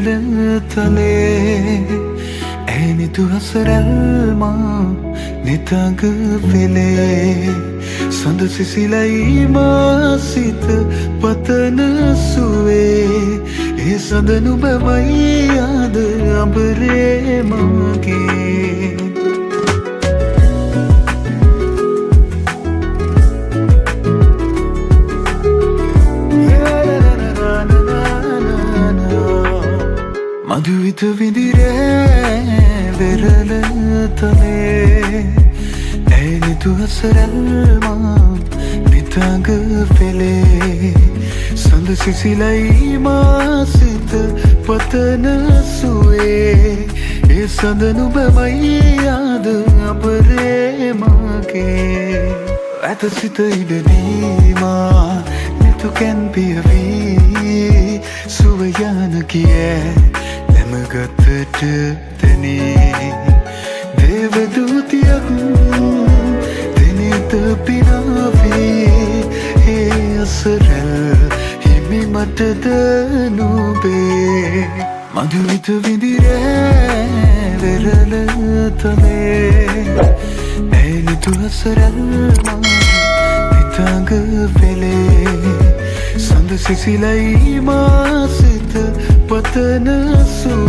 වෙරළ තලේ, ඇය නිතු හසරැල් මා නිතඟ පෙළේ. සඳ සිසිලයි මා සිත පතන සුවේ, ඒ සඳ නුඹමයි අද අඹරේ මගේ. මధుවිත විඳිරේ වෙරළ තලේ, ඇය නිතු හසරැල් මා නිතඟ පෙළේ. සඳ සිසිලයි මා සිත පතන සුවේ, ඒ සඳ නුඹමයි අද අපරේ මගේ. ඇත සිත ඉඩ දීමා නිතු can පියවී සුව යන කිය නැමගතට තැනේ. දේවදූතියක් දෙනෙත පිනාවේ, ඒ අසරැල් හිමි මටද නුබේ. මధుවිත විඳිරේ වෙරළ තලේ, ඇය නිතු හසරැල් මා නිතඟ පෙළේ. සඳ සිසිලයි මා සිත පතන සුවේ.